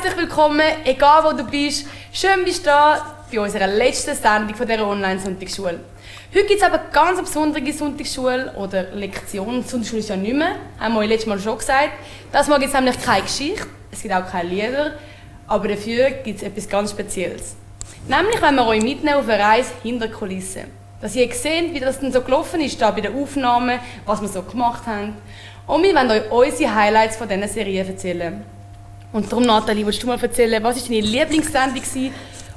Herzlich willkommen, egal wo du bist. Schön bist du da bei unserer letzten Sendung von dieser Online-Sonntagsschule. Heute gibt es aber eine ganz besondere Sonntagsschule oder Lektion. Sonntagsschule ist ja nicht mehr, haben wir letztes Mal schon gesagt. Das Mal gibt es nämlich keine Geschichte, es gibt auch keine Lieder, aber dafür gibt es etwas ganz Spezielles. Nämlich wenn wir euch mitnehmen auf eine Reise hinter die Kulissen. Dass ihr seht, wie das denn so gelaufen ist, da bei den Aufnahmen, was wir so gemacht haben. Und wir wollen euch unsere Highlights von dieser Serie erzählen. Und darum, Nathalie, willst du mal erzählen, was war deine Lieblingssendung?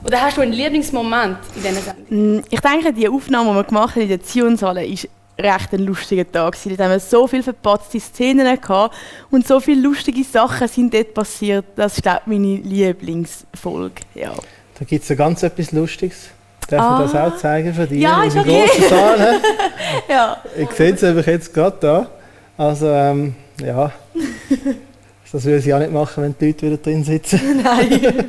Oder hast du einen Lieblingsmoment in dieser Sendung? Ich denke, die Aufnahme, die wir gemacht haben in der Zionshalle, war recht ein lustiger Tag. Dort haben wir so viele verpatzte Szenen gehabt und so viele lustige Sachen sind dort passiert. Das ist, glaube ich, meine Lieblingsfolge. Ja. Da gibt es ja ganz etwas Lustiges. Darf ich das auch zeigen für dich? Ja, ist im okay. grossen Saal. Ja. Ich sehe es jetzt gerade da. Also, ja. Das würde ich auch nicht machen, wenn die Leute wieder drin sitzen. Nein.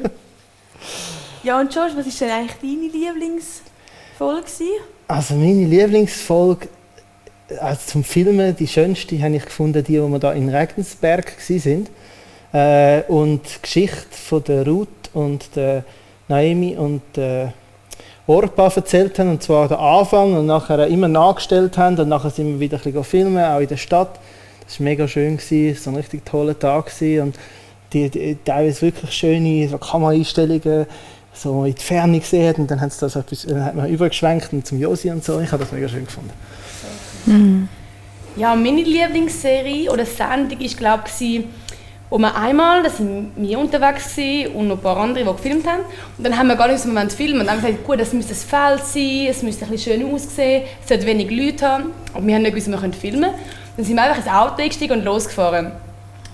Ja, und George, was war denn eigentlich deine Lieblingsfolge? Also meine Lieblingsfolge also zum Filmen, die schönste, habe ich gefunden, die, wo wir da in Regensberg waren. Und die Geschichte von der Ruth und der Naomi und der Orpa erzählt haben, und zwar den Anfang und nachher immer nachgestellt haben und nachher sind wir wieder ein bisschen filmen, auch in der Stadt. Das war mega schön, es war ein richtig toller Tag und die teilweise wirklich schöne so Kameraeinstellungen so in die Ferne gesehen und dann hat man übergeschwenkt zum Josi und so. Ich habe das mega schön gefunden. Mhm. Ja, meine Lieblingsserie oder Sendung war, glaube ich, wo wir einmal, da waren wir unterwegs und noch ein paar andere, die gefilmt haben. Und dann haben wir gar nicht so einen Moment filmen. Und dann haben wir gesagt, gut, das müsste ein Feld sein, es müsste ein bisschen schön aussehen, es sollte wenig Leute haben. Aber wir haben nicht gewusst, wir können filmen. Dann sind wir einfach ins Auto eingestiegen und losgefahren.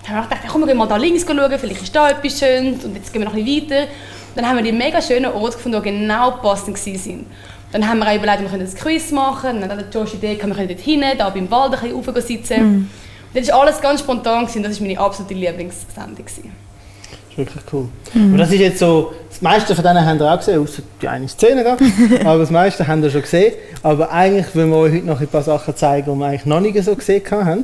Dann haben wir gedacht, komm, wir gehen mal da links schauen, vielleicht ist da etwas Schönes und jetzt gehen wir noch ein bisschen weiter. Dann haben wir die mega schönen Orte gefunden, die genau passend waren. Dann haben wir auch überlegt, wir können ein Quiz machen. Dann hat der Josh die Idee, wir können dort hinten, da beim Wald ein bisschen rauf sitzen. Und das war alles ganz spontan und das war meine absolute Lieblingssendung. Das ist wirklich cool. Und das ist jetzt so, das meiste von denen habt ihr auch gesehen, außer die eine Szene da. Aber das meiste habt ihr schon gesehen. Aber eigentlich wollen wir euch heute noch ein paar Sachen zeigen, die wir eigentlich noch nicht so gesehen haben.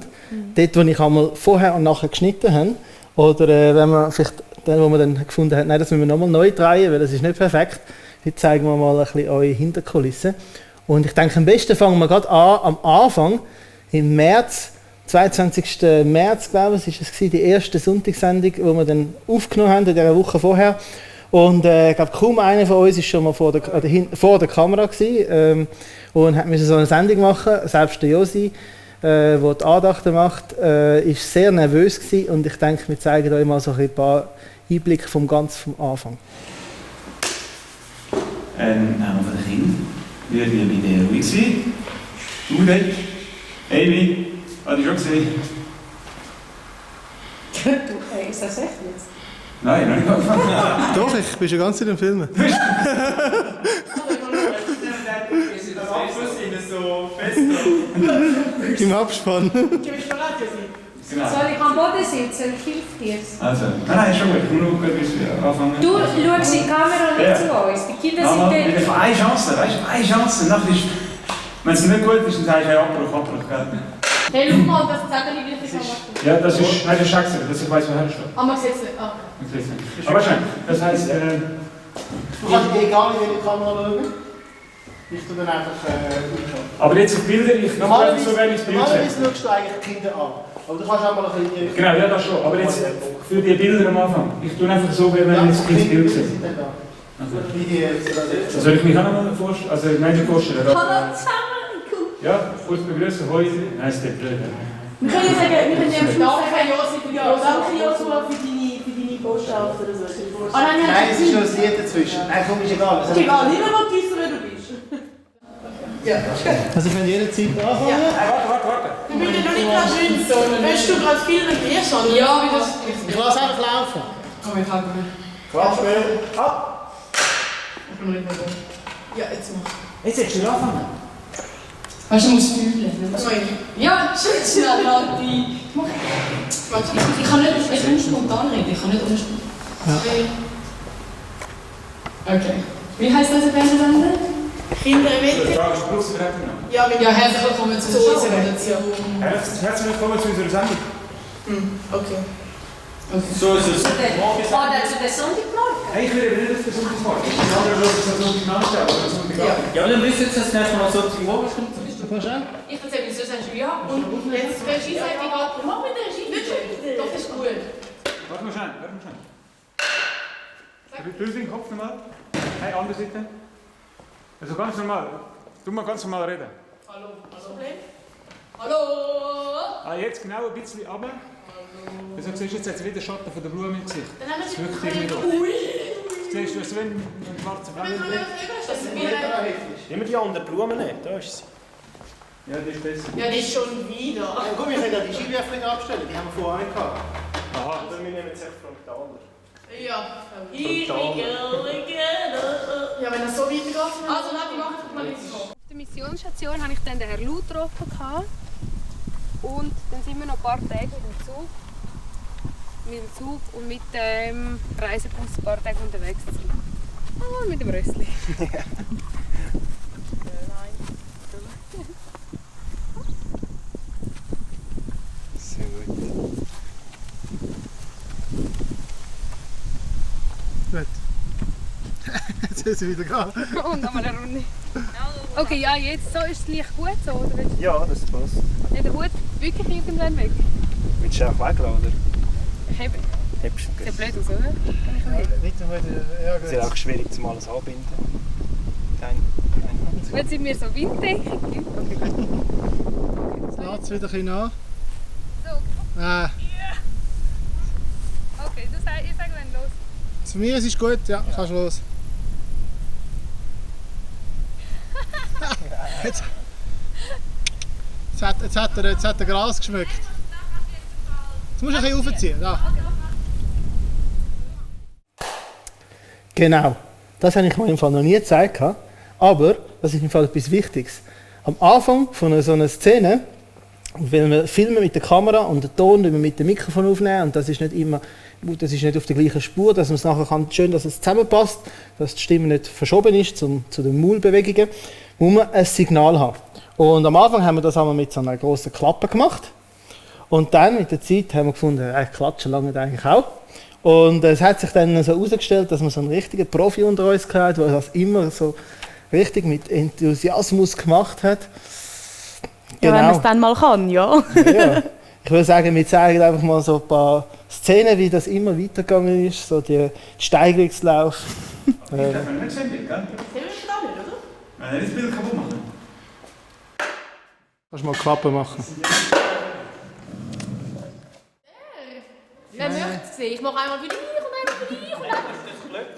Dort, wo ich einmal vorher und nachher geschnitten habe. Oder wenn wir vielleicht, wo wir dann gefunden haben, nein, das müssen wir nochmal neu drehen, weil das ist nicht perfekt. Heute zeigen wir mal ein bisschen eure Hinterkulissen. Und ich denke, am besten fangen wir gerade an, am Anfang, im März, 22. März, glaube ich, war es die erste Sonntagssendung, die wir dann aufgenommen haben, in dieser Woche vorher. Und ich glaube, kaum einer von uns war schon mal vor der Kamera gewesen, und hat so eine Sendung machen. Selbst der Josi, der die Andachten macht, war sehr nervös gewesen. Und ich denke, wir zeigen euch mal so ein paar Einblicke vom Anfang. Namen von den Kindern. Wir werden bei dir ruhig sein. Du dort. Amy, hast du schon gesehen? Ist das echt jetzt? Nein, noch nicht angefangen. Doch, ich bin schon ganz in dem Film. Im Abspann. Genau. Soll ich am Boden sitzen? Hilft dir? Also, nein, schon gut. Ich muss nur gut anfangen. Du schaust in die Kamera und nicht zu uns. Die Kinder sind dort. Ich habe eine Chance, weißt du? Eine Chance. Wenn es nicht gut ist, dann sagst du, hey, Abbruch, gell? Hey, schau mal, das sagt nicht, wie ich das mache. Ja, das ist, nein, das ist Schachse, dass ich weiss, woher steht. Ah, man sieht es nicht. Aber schön, das heisst, Du kannst egal in welche Kamera schauen. Ich tue dann einfach umschauen. aber jetzt auf Bilder, ich normalerweise so wenig Bild Normalerweise schaust du eigentlich die Kinder an. Aber du kannst auch mal ein bisschen... Genau, ja, das schon. Aber jetzt für die Bilder am Anfang. Ich tue einfach so, wie wenn jetzt ein Bild sieht. Soll ich mich auch noch mal vorstellen? Also, ich meine, vorstellen. Hallo zusammen! Ja, kurz begrüßen, heute. Nein, ist der blöd. Wir können ja sagen, wir können ja danke Joshua für deine Botschaft oder so. Nein, es ist noch ein Lied dazwischen. Nein, komm, ist egal. Egal, niemand will wissen, wer du bist. Ja, also ich kann jederzeit anfangen. Warte. Wir müssen noch nicht gerade schön sein. Willst du gerade filmen, wie schon? Ja, wie das... Ich lasse einfach laufen. Komm, ich habe mich. Quatschspiel. Ab! Ich bin noch nicht mehr da. Ja, jetzt mach. Jetzt hättest du anfangen. Weißt du, du musst fühlen. Ja, schön, Nati. Ich kann nicht spontan reden, ich kann nicht ohne spontan. Okay. Wie heisst das Fernsehsender? Kinderwette. Ja, herzlich willkommen zu unserer Sendung. Herzlich willkommen zu unserer Sendung. Okay. So ist es. Ah, der Sonntagmorgen? Hey, ich will nicht auf den Sonntagmorgen. Ich bin andere Leute, die Sonntagnacht aber Sonntagabend. Ja, dann wisst ihr jetzt das nächste Mal Sonntagmorgen kommt. Ich erzähle, wieso sagst du ja? Und jetzt, wenn Regie sagt, ich gehe, mach mit der Regie. Wirklich? Doch, ist gut. Warte mal schnell. Löse den Kopf nochmal. Hey, andere Seite. Also ganz normal. Tu mal ganz normal reden. Hallo. Hallo? Jetzt genau ein bisschen runter. Wieso siehst du jetzt wieder Schatten von der Blume im Gesicht? Dann haben wir Das wirkt irgendwie doch. Ui! Siehst du, als wenn ein schwarzer Ball Das ist mir... Immer die anderen Blumen nicht, da ist sie. Ja, das ist besser. Ja, das ist schon wieder. Ja, gut, wir können ja die Scheinwerfer abstellen, die haben wir vorher nicht gehabt. Aha. Oder wir nehmen jetzt echt Frontaler. Ja. Ja, wenn das so weitergeht... Also, Nati, mach einfach mal jetzt so. Auf der Missionsstation hatte ich dann den Herrn Lou getroffen. Und dann sind wir noch ein paar Tage mit dem Zug und mit dem Reisebus ein paar Tage unterwegs gewesen. Ah, mit dem Rössli. Sehr gut. Gut. Jetzt soll sie wieder gehen. Und nochmal eine Runde. Okay, ja, jetzt so ist das Licht gut so, oder? Willst Ja, das passt. du den Hut wirklich irgendwann weg? Willst du auch weglassen, oder? Ich habe. Hebst du Sieht blöd aus, oder? Kann ich nicht. Ja, Es ist auch schwierig, zum alles anbinden. Wenn sie mir so Winddeckung gibt. Okay, gut. Lass es wieder ein bisschen an. So, okay, ich sage, wenn los. Zu mir ist es gut, ja, kannst los. Jetzt hat er Gras geschmeckt. Jetzt musst du ein bisschen aufziehen. Da. Genau, das habe ich mir im Fall noch nie gezeigt. Aber das ist im Fall etwas Wichtiges. Am Anfang von so einer Szene, wenn wir filmen mit der Kamera und den Ton mit dem Mikrofon aufnehmen, und das ist nicht immer, das ist nicht auf der gleichen Spur, dass man es nachher kann, schön, dass es zusammenpasst, dass die Stimme nicht verschoben ist zu den Maulbewegungen, muss man ein Signal haben. Und am Anfang haben wir das einmal mit so einer grossen Klappe gemacht. Und dann mit der Zeit haben wir gefunden, klatschen lange eigentlich auch. Und es hat sich dann so herausgestellt, dass wir so einen richtigen Profi unter uns hatten, der das immer so richtig mit Enthusiasmus gemacht hat. Ja, wenn man Genau. es dann mal kann, ja. Ja. Ich würde sagen, wir zeigen einfach mal so ein paar Szenen, wie das immer weitergegangen ist, so der Steigerungslauf. Ich darf mir nicht sehen, gell? Sehen wir schon alle, oder? Wenn ich das Bild kaputt machen. Kannst du mal Klappe machen? Wer möchte es sehen? Ich mache einmal für dich und einmal für dich und einmal für dich.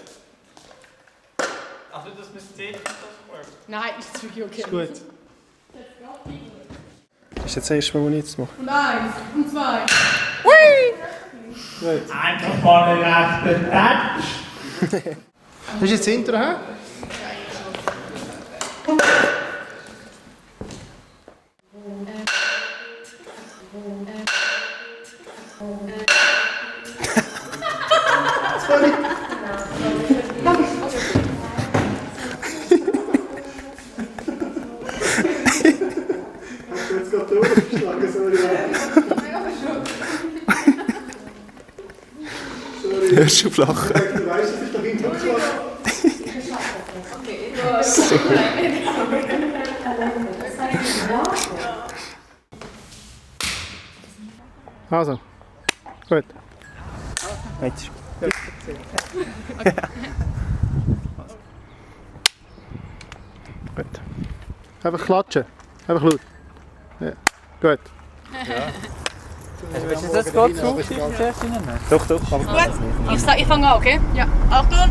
Also das müsste 10 Nein, ist es wirklich okay. Ist gut. Ist jetzt das erste Mal, was ich jetzt mache? Und 1 und 2. Gut. Einfach mal einen rechten Touch. Das ist jetzt das Intro, hä? Jetzt geht der Überschlag, sorry. Hörst du flach? Du weißt, das ist doch Intro geschlagen. Also, gut. Jetzt. Gut. Einfach klatschen. Einfach laut. Ja. Gut. Ist das jetzt gerade zu? Doch, doch. Aber Ich fange an, okay? Ja. Achtung!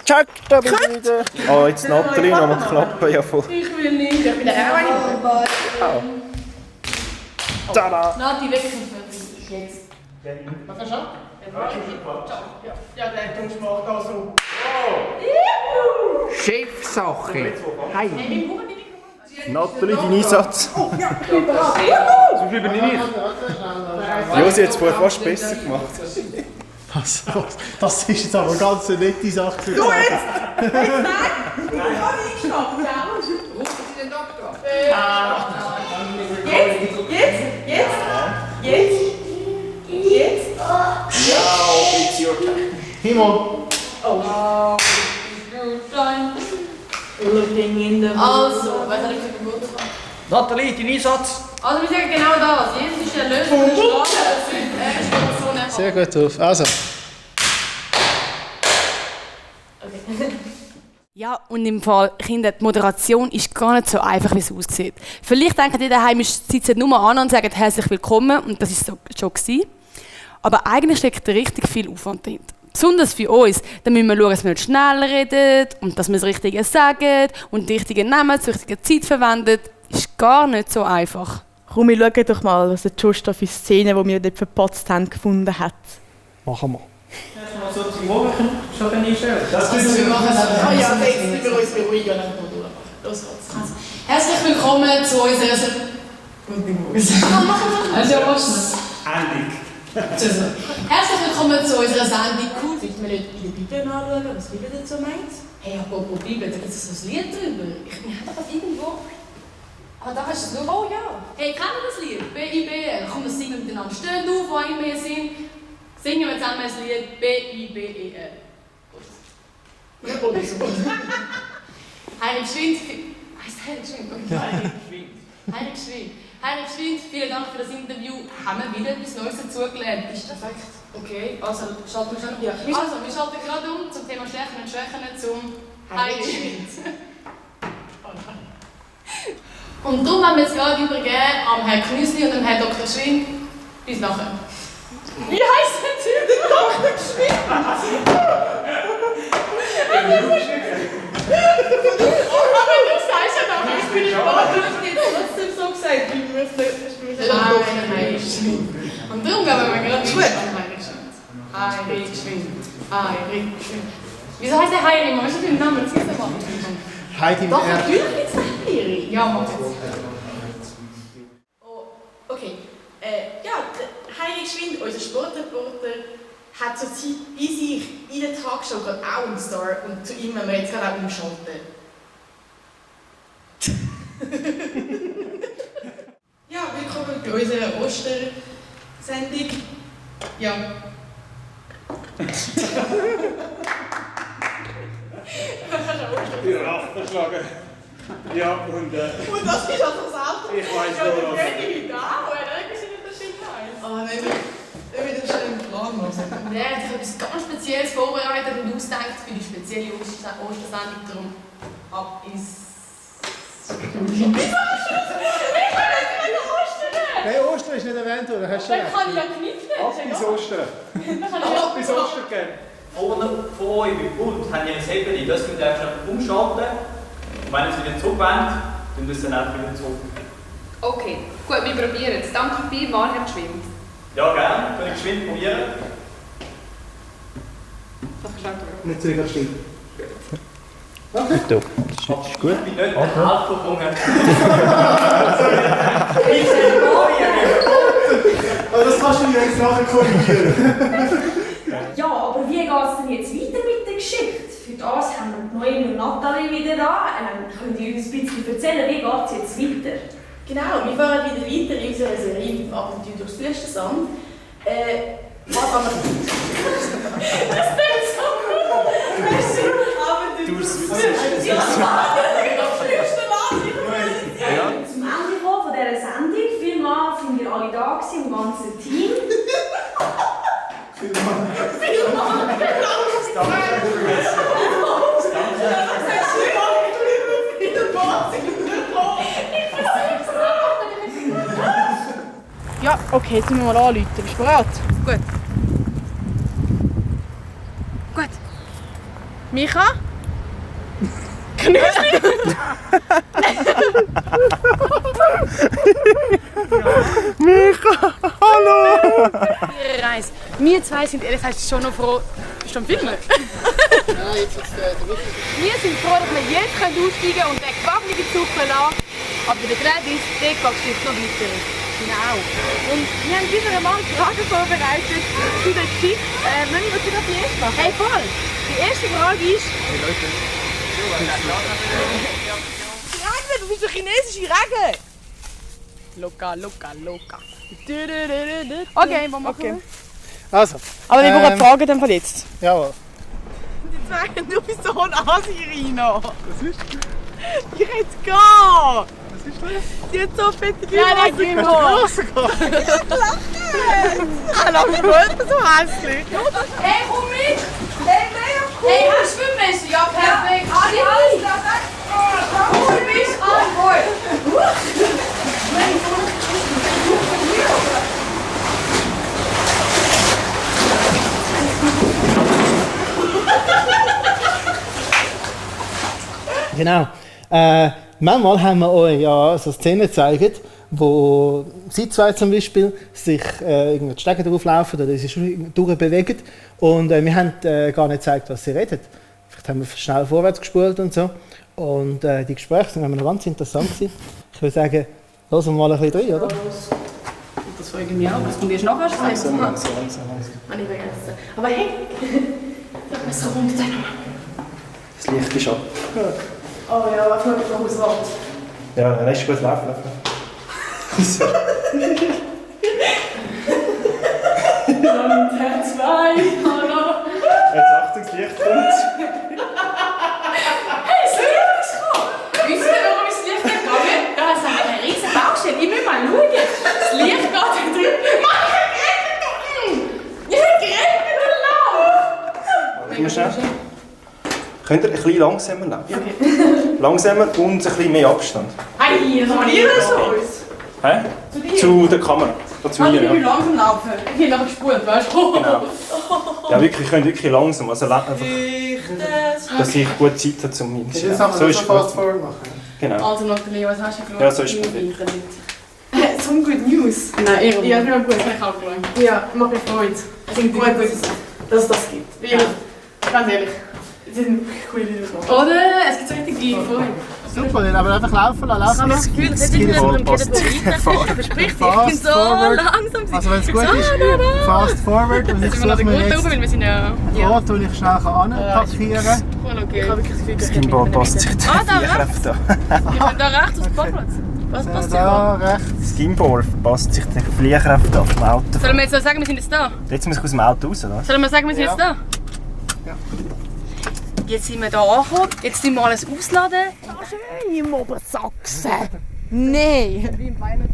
Check, da bin ich wieder. Oh, jetzt Nathalie noch mit Klappen. Ja, voll. Ich will nicht. Ich bin der Herr. Tada! Nati, weg vom Fernseher. Jetzt. Was hast du schon? Ja, der Tunsch macht da so. Chefsache. Hi. Nathalie, dein Einsatz. So viel bin ich nicht. Josi hat es vorher fast besser gemacht. Das ist jetzt aber ganz eine nette Sache. Du jetzt! Jetzt! Timo. Oh. Looking in the Also, was habe ich für Geburt gehabt? Nathalie, dein Einsatz? Also, wir sagen genau das. Jesus ist der Löser der Strafe. Er ist von so einer. Sehr gut drauf. Also. Ja, und im Fall, Kinder, die Moderation ist gar nicht so einfach, wie es aussieht. Vielleicht denken die daheim, sitzen nur an und sagen herzlich willkommen und das ist so schon gewesen. Aber eigentlich steckt da richtig viel Aufwand dahinter. Besonders für uns, da müssen wir schauen, dass wir nicht schnell reden und dass wir das Richtige sagen und die richtigen Namen zur richtigen Zeit verwenden. Ist gar nicht so einfach. Komm, wir schauen doch mal, was der Josh da für Szenen, die wir dort verpatzt haben, gefunden hat. Machen wir. Mal so zum Morgen schon einstellen. Das Also, wir machen das. Oh ja, jetzt müssen wir uns beruhigen und einfach mal durchmachen. Los geht's. Herzlich willkommen zu unserer. Also, was? Endlich. Herzlich willkommen zu unserer Sendung «Cool». Sollte man nicht in der Bibel anschauen, was die Bibel dazu meint? Hey, apropos Bibel, da gibt es so ein Lied drüber. Wir haben doch das irgendwo. Ah, da hast du es. Oh ja. Hey, kennen wir das Lied? B-I-B-L. Komm, wir singen miteinander. Steht auf, wo immer wir sind. Singen wir zusammen das Lied B-I-B-E-L. Ja, oder so. Heinrich Schwind. Heißt Heinrich Schwind? Heinrich Schwind. Heinrich Schwind, vielen Dank für das Interview. Haben wir wieder etwas Neues dazugelernt? Ist perfekt. Okay, also schalten wir schon. Ja. Also, wir schalten gerade um zum Thema Stärken und Schwächen zum Heinrich Schwind. Und darum haben wir jetzt gerade übergeben am Herrn Knüsli und dem Herrn Dr. Schwind. Bis nachher. Wie heisst der Typ, der Dr. Schwind? Aber du sagst ja noch, ich bin nicht da, du hast jetzt trotzdem so gesagt, wie wir es Heinrich Schwind. Und darum gehen wir gerade gut an Heinrich Schwind. Heinrich Schwind. Heinrich Schwind. Wieso heißt der Heinrich? Man muss nicht den Namen zuerst machen. Heidi Doch, natürlich gibt es einen Heinrich. Ja, mach jetzt. Oh, okay. Ja, Heinrich Schwind, unser Sportreporter, hat zurzeit bei sich in der Tagesschau gerade auch einen Star und zu ihm müssen wir jetzt gerade auch umschalten. Ja, willkommen bei unserer Ostersendung. Ja. Ja, verschlagen. Ja, und Und das ist also das Auto. Ich weiss ja, nur, was. Ja, die da, oder? Das ist nicht der Shit heißt. Ah, nein, ich will das schon im Plan machen. Der hat sich etwas ganz Spezielles vorbereitet und ausgedacht für die spezielle Ostersendung. Darum ab ins. Wieso hast du das? Ich kann nicht mehr Ostern! Nein, Ostern ist nicht erwähnt worden, hast du Dann recht. kann ich ja knipsen. Ab bis Ostern. Ab bis Ostern gehen. Vorne von euch im Pult haben ihr ein Hebel, das könnt ihr einfach umschalten. Und wenn ihr es wieder zurückwendet, dann müsst ihr dann wieder zurück. Okay, gut, wir probieren es. Danke vielmals, Herr Schwind. Ja, gerne. Könnt ihr geschwind probieren. Das ist auch Nicht zu still. Okay. Das ist gut. Ich bin nicht der Helferbrunnen. Aber das kannst du jetzt nachher korrigieren. Ja, aber wie geht es denn jetzt weiter mit der Geschichte? Für das haben wir Noemi und Nathalie wieder da. Könnt ihr uns ein bisschen erzählen, wie geht es jetzt weiter? Genau, wir fahren wieder weiter in unserer Serie Abenteuer durchs Wüstensand. Was aber... Das klingt so cool! Abenteuer durchs Wüstensand! Zum Ende von dieser Sendung. Vielmals sind wir alle da gewesen, im ganzen Team. Ja, okay, jetzt müssen wir mal anrufen. Bist du bereit? Gut. Gut. Micha? Micha, hallo! Ihre Reise. Wir zwei sind ehrlich gesagt schon noch froh. Bist du am Filmen? Nein, jetzt ist Wir sind froh, dass wir jetzt aussteigen können und den gewappneten Zug verlassen. Aber der Gladys, der geht bestimmt noch weiter. Genau. Und wir haben wieder einmal Fragen vorbereitet zu der Geschichte. Möchten wir das die erste machen? Hey, voll! Die erste Frage ist... Regnet, du bist so chinesische Regen! Loka, loka, loka. Okay, was machen wir? Also. Aber ich brauche Fragen dann von jetzt. Jawohl. Die zeigen nur bis so ein Asirino. Was ist das? Ich hätte gehen. Was ist das? Sie hat so fette Hose gemacht. Hast du die Grösse gemacht? Ich lache gut, so hässlich. Hey, komm mit! Hey, hast du Schwimmmesser? Ja, perfekt. Alles klar, cool bist du. Genau. Manchmal haben wir euch ja so Szenen gezeigt, wo sie zwei zum Beispiel sich die Stege drauflaufen oder sich durchbewegen. Und wir haben gar nicht gezeigt, was sie reden. Vielleicht haben wir schnell vorwärts gespult und so. Und die Gespräche sind noch ganz interessant gewesen. Ich würde sagen, hören wir mal ein bisschen rein, oder? Das frage ich mich auch. Was kommt jetzt nachher? Langsam. Habe ich vergessen. Aber hey, sag mir so runter. Das Licht ist ab. Oh ja, was schaut noch aus Wald? Ja, dann ist gut laufen. Sanitär 2, hallo. Jetzt Achtung, das Licht kommt. Hey, das Licht ist gekommen! Wisst ihr, warum ist das Licht nicht gegangen? Da ist eine riesige Baustelle. Ich will mal schauen. Das Licht geht da drin. Mann, ich hab gerettet, du Lauch! Warte mal schnell. Könnt ihr ein bisschen langsamer laufen? Okay. Langsamer und ein bisschen mehr Abstand. Hey, das haben wir so. Hä? Zu dir? Zu der Kamera. Zu mir, Ich will ja. langsam laufen. Ich will nachher gespurt, weißt du? Genau. Ja, wirklich, ich könnt wirklich langsam. Also einfach, dass ich gut Zeit habe zum Hinschauen. Jetzt haben wir So das ist fast gut. forward machen. Genau. Also Natalie, was hast du geschaut? Ja, so ist perfekt. So good News. Nein, ich habe nur gut, ich habe geschaut. Ja, macht mich Freude. Es sind gut, dass es das gibt. Ja. Ganz ehrlich. Es sind coole Leute. Oder? Es gibt so richtig die Freude. Super, aber einfach laufen lassen. Ich habe das Gefühl, es ist immer so ein Verspricht, ich bin so langsam. Also wenn es gut ist, fast forward. Und ich suche mir jetzt Rot, und ich schnell anparkieren. Voll okay. Ich habe wirklich das Gefühl, Das Gimbal passt sich den Fliehkräften an. Ich bin da rechts auf dem Parkplatz. Was passt dir Da an? rechts. Das Gimbal passt sich den Fliehkräften auf dem Auto. Sollen wir jetzt sagen, wir sind jetzt da? Jetzt muss ich aus dem Auto raus, oder? Sollen wir sagen, wir sind jetzt da? Ja. Jetzt sind wir hier angekommen. Jetzt müssen wir alles ausladen. Schön im Obersachsen. Nein. Wie im Bayern.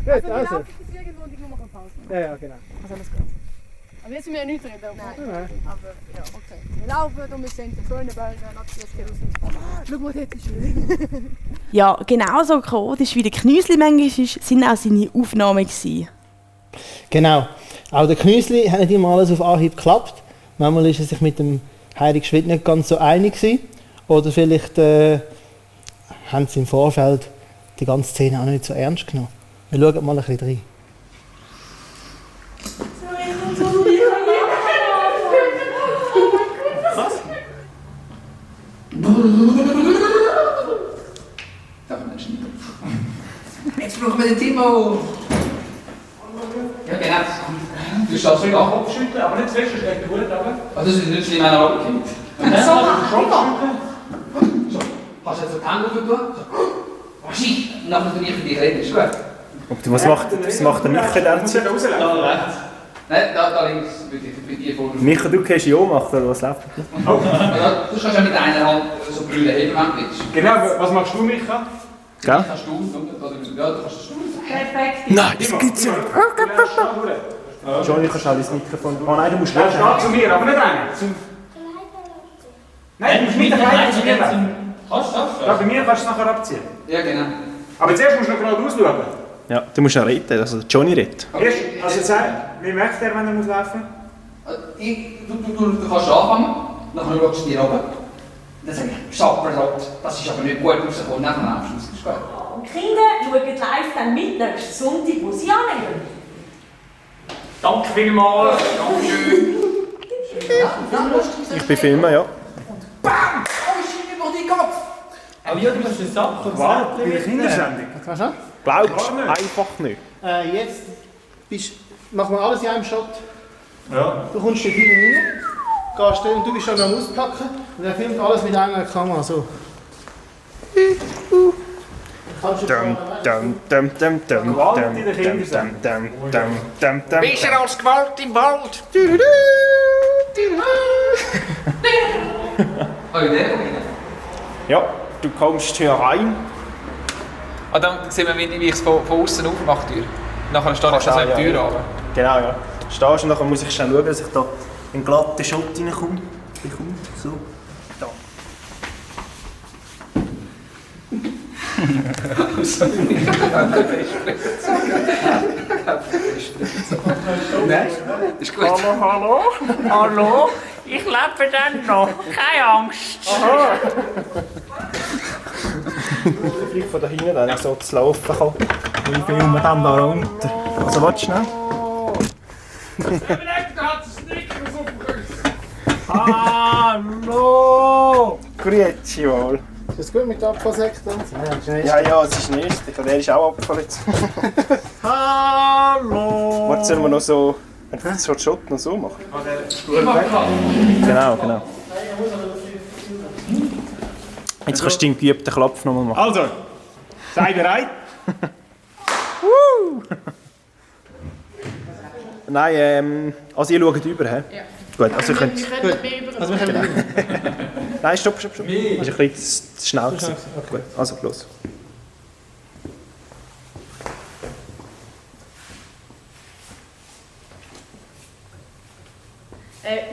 Gut, also. Irgendwo und ich nur machen Pause. Ja, genau. Also alles gut. Aber jetzt sind wir ja nicht drin. Nein. Aber ja, okay. Wir laufen und wir sind in Schöneberg. Schau mal, dort ist schön. Ja, genauso chaotisch wie der Knüsli manchmal ist, sind auch seine Aufnahmen gewesen. Genau. Auch der Knüsli hat nicht immer alles auf Anhieb geklappt. Manchmal ist er sich mit dem Heidi Schwitt nicht ganz so einig gewesen. Oder vielleicht haben sie im Vorfeld die ganze Szene auch nicht so ernst genommen. Wir schauen mal ein bisschen rein. Jetzt brauchen wir den Timo. Ja, genau. Du schaffst es auch. Kopf schütteln, aber nicht zu fest, das geht gut runter. Das ist nicht schlimm, wenn er runterkommt. So, So, kannst du jetzt so die Hände rauf tun? So. Oh, shit. Und nachher tue ich für dich reden, ist gut? Und was macht der Micha dann? Da rechts. Nein, da links würde ich bei dir vorne. Micha, du kannst ja auch machen, oder was läuft? Ja, du kannst ja mit einer Hand so Brille heben, wenn du willst. Genau, was machst du, Micha? Gell? Kannst du, ja, du kannst den Stuhl. Perfekt. Nein, das gibt's ja nicht. Johnny, kannst du auch das Mikrofon... Oh nein, du musst Ja, steh zu mir, aber nicht rein. Nein, du musst mit der Leiter zu mir laufen. Kannst du das? Ja, bei mir kannst du es nachher abziehen. Ja, genau. Aber zuerst musst du noch geradeaus schauen. Ja, du musst ja reden, also Johnny redet. Erst, also sag, wie merkt er, wenn er muss laufen Du kannst anfangen, nachher schaust du dir runter. Dann sage ich, Schapperrot, das ist aber nicht gut rausgekommen, nachher läufst du raus. Ist gut. Und die Kinder schauen live dann mit nächsten Sonntag, wo sie annehmen. Danke vielmals. Dankeschön. Ich bin Filmer, ja. BAM! Oh, Schiene über den Kopf! Aber ja, du musst den Sack und Wart bei der Kindersendung. Was hast Glaubst du einfach nicht? Jetzt machen wir alles in einem Shot. Ja. Du kommst dort hinten rein, gehst dann, und du bist schon am Auspacken und er filmt alles mit einer Kamera. So. Besser als Gewalt im Wald. Oh, der? Ja, du kommst hier rein. Ah, dann sehen wir, wie ich es von außen aufmache, die Tür. Nachher stehe ich also in die Tür runter. Genau, ja. Stehst und nachher muss ich schnell schauen, dass ich da in den glatten Schutt reinkomme. So, da. Nein, ist gut. Hallo? Hallo? Ich lebe dann noch. Keine Angst. Aha. Ich von da hinten, wenn ich so zu laufen kann. Ich filme dann da runter. Also, warte schnell. Hallo! Grüezi wohl. Ist es gut mit Abfallsektor? Ja, es ist nicht. Der ist auch abgefallen. Hallo! Warte, sollen wir noch so einen Shot noch so machen? Genau. Jetzt kannst du den geübten Klopf noch mal machen. Also, sei bereit. Nein, also ihr schaut über, hä? Ja. Gut, also ihr könnt... Also wir können Nein, stopp. Das ist ein bisschen zu schnell gewesen. Gut, also los.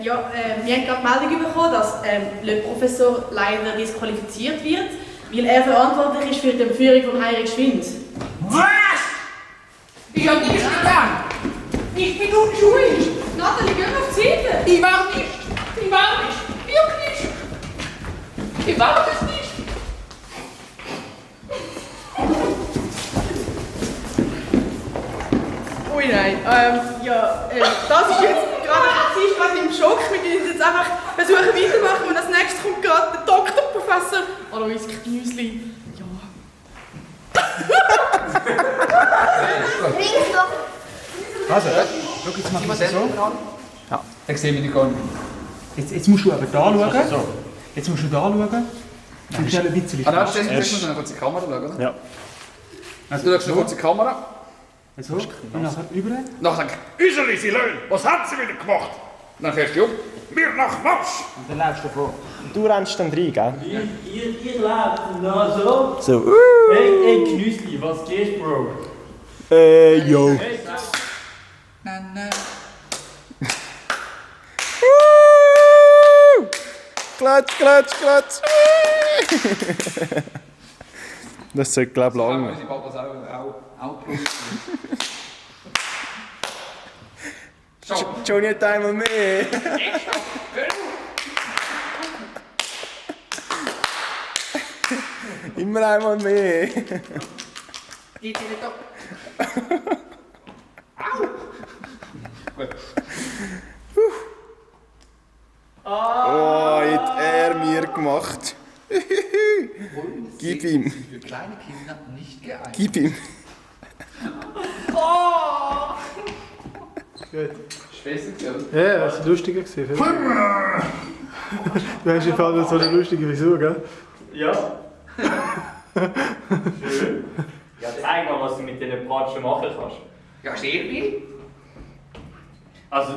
Wir haben gerade die Meldung bekommen, dass der Professor leider disqualifiziert wird, weil er verantwortlich ist für die Entführung von Heinrich Schwind. Was? Ich habe nichts getan. Ich bin unschuldig. Nathalie, geh auf die Seite! Ich war nicht. Wirklich. Ich war es nicht. Ui nein, das ist jetzt gerade sie ist gerade im Schock. Wir müssen jetzt einfach versuchen weitermachen und als nächstes kommt gerade der Doktorprofessor Alois Knüsli. Also, schau, jetzt machen wir es so. Ja, dann sehen wir die gar nicht. Jetzt musst du aber da schauen. So. Jetzt musst du da schauen. Du schnell ein bisschen. Ah, nein, stell dich mal kurz in die Kamera schauen, oder? Ja. Also, du schaust kurz in die Kamera. So, und nachher über. Nachher Üseli, Sie Löhn, was haben Sie wieder gemacht? Dann fährst du um. Mir nach Marsch. Und dann läufst du vor. Und du rennst dann rein, gell? Ihr lebt noch so. So. Hey, Knüsli, was geht, Bro? Yo. Hey, Nein. Klatsch. Das sollte, glaube ich, lang. Unsere Papas auch Johnny hat einmal mehr. Immer einmal mehr. Geht ihr nicht ab? Oh, hat er mir gemacht. Gib ihm. Für kleine Kinder nicht geeignet. Gib ihm. Oh! Gut. Schwester, Ja, das war lustiger. Du hast im Fall so eine lustige Frisur, gell? Ja. Schön. Ja, zeig mal, was du mit diesen Bratschen machen kannst. Ja, sehr viel. Also,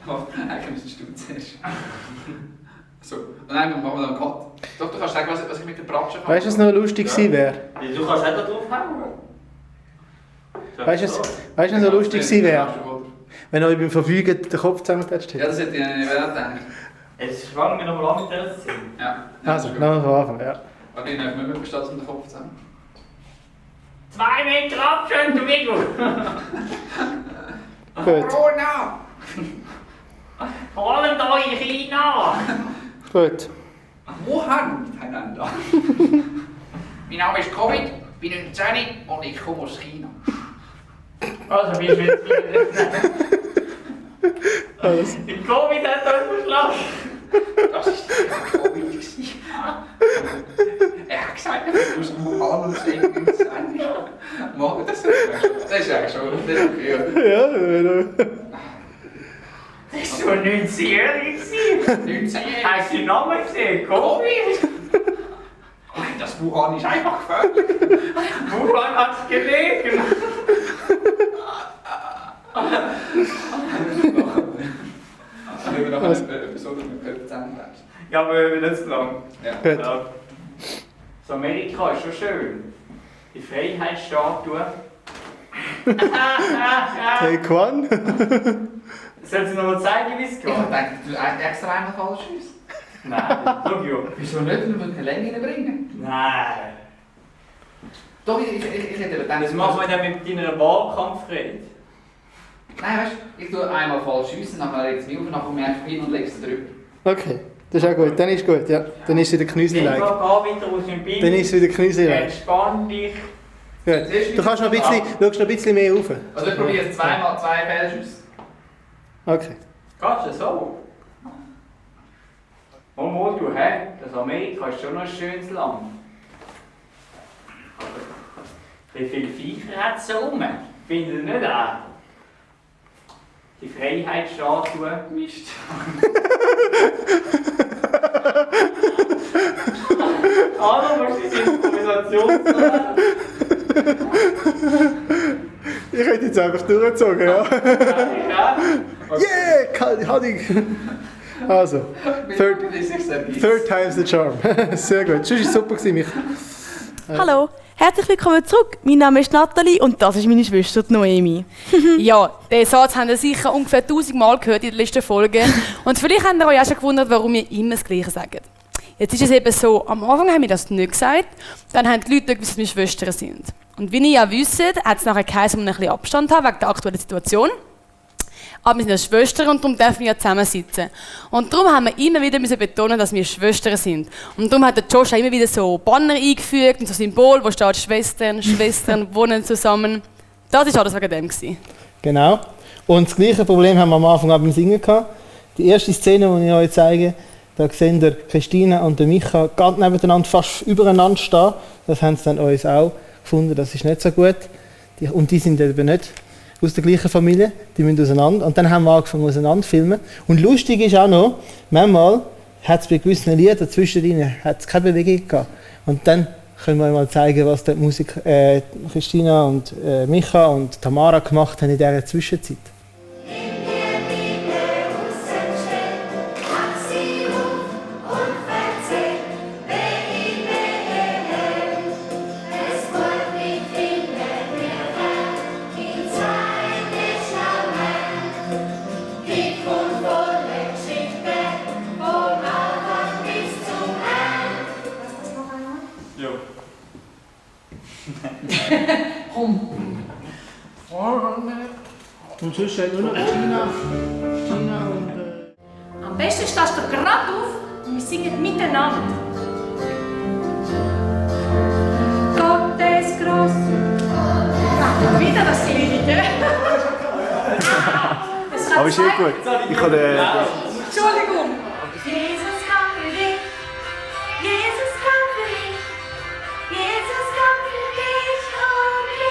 eigentlich müsstest du zuerst. So, und dann machen wir dann einen Cut. Doch, du kannst sagen, was ich mit der Bratsche kann. Weißt du, was noch lustig gewesen wäre? du kannst auch da drauf hauen. Weißt du, was noch lustig gewesen wäre? Wenn er beim Verfügen den Kopf zusammengeklatscht Ja, hätte. das hätte ich nicht gedacht. Jetzt fangen wir nochmal an mit der Szene. Ja. Also, nochmal von Anfang, ja. Aber ich nehme nicht mehr statt den Kopf zusammen. 2 Meter Abstand, du Wiggel. Gut. Corona! Holen euch China. Gut. Wuhan miteinander. Mein Name ist Covid, bin 19 und ich komme aus China. Also, bist du jetzt wieder. Alles. Die Covid hat euch verschlagen. Das ist der Covid. Er hat gesagt, er muss Wuhan und irgendwie sein. Machen das ist eigentlich schon. Das ist okay. Ja, Das war 19-jährig. 19-jährig. Hast du den Namen gesehen? Covid? Das Wuhan ist einfach völlig. Wuhan hat gelegen. Wenn wir noch eine Episode mit Köpfen zusammentanzen. Ja, aber wir nicht zu lang. Ja. Gut. Ja. So, Amerika ist schon schön. Die Freiheitsstatue. Take one. Soll sie noch mal zeigen, wie es geht? Ich denke, du extra einmal falsch aus. Nein, schau ja. Wieso nicht? Wir müssen keine Länge reinbringen. Nein. Doch, ich hätte gedacht, Was machen wir denn mit deiner Wahlkampfrede? Nein, weißt du, ich tue einmal falsch schiessen, nachher lege ich es mir auf, nachher komme ich einfach hin und lege es drüber. Okay, das ist auch gut. Dann ist gut, ja. Dann ist es wieder Knüsli-like. Ich frage weiter, wo ich bin. Dann ist es wieder Knüsli-like. Entspann dich. Gut. Du kannst noch ein bisschen, schaust noch ein bisschen mehr rauf. Also ich probiere es zweimal, 2 Fehlschüsse. Okay. Kannst du so? Mal, du, hä? Das Amerika ist schon noch ein schönes Land. Wie viele Viecher hat es rum? Findet ihr nicht auch? Die Freiheitsstatue. Mist. Du musst diese Improvisation sagen. Ich hätte jetzt einfach durchgezogen, ja. Ja. Yeah, hatte ich. Also, third time's the charm. Sehr gut. Das war super, mich. Hallo, herzlich willkommen zurück. Mein Name ist Nathalie und das ist meine Schwester Noemi. Ja, den Satz haben ihr sicher ungefähr 1000 Mal gehört in der letzten Folge. Und vielleicht habt ihr euch auch schon gewundert, warum wir immer das Gleiche sagen. Jetzt ist es eben so, am Anfang haben wir das nicht gesagt, dann haben die Leute gewusst, dass wir Schwestern sind. Und wie ihr ja wisst, hat es nachher geheißen, dass wir ein bisschen Abstand haben wegen der aktuellen Situation. Aber wir sind ja Schwestern und darum dürfen wir ja zusammensitzen. Und darum haben wir immer wieder betonen, dass wir Schwestern sind. Und darum hat der Josh auch immer wieder so Banner eingefügt und so Symbol, wo steht Schwestern wohnen zusammen. Das war alles wegen dem. Genau. Und das gleiche Problem haben wir am Anfang auch beim Singen gehabt. Die erste Szene, die ich euch zeige, da sehen ihr Christina und Micha ganz nebeneinander, fast übereinander stehen. Das haben sie dann uns auch gefunden, das ist nicht so gut. Und die sind eben nicht aus der gleichen Familie, die müssen auseinander. Und dann haben wir angefangen auseinander zu filmen. Und lustig ist auch noch, manchmal hat es bei gewissen Liedern zwischen ihnen keine Bewegung gehabt. Und dann können wir mal zeigen, was die Musik Christina und Micha und Tamara gemacht haben in dieser Zwischenzeit. Und sonst steht nur noch China und... Am besten stehst du gerade auf und wir singen miteinander. Gott ist groß. Wieder das Lied, gell? Aber ist eh gut. Ich kann Entschuldigung. Jesus kam für dich. Jesus kam für dich. Jesus kam für dich und mich.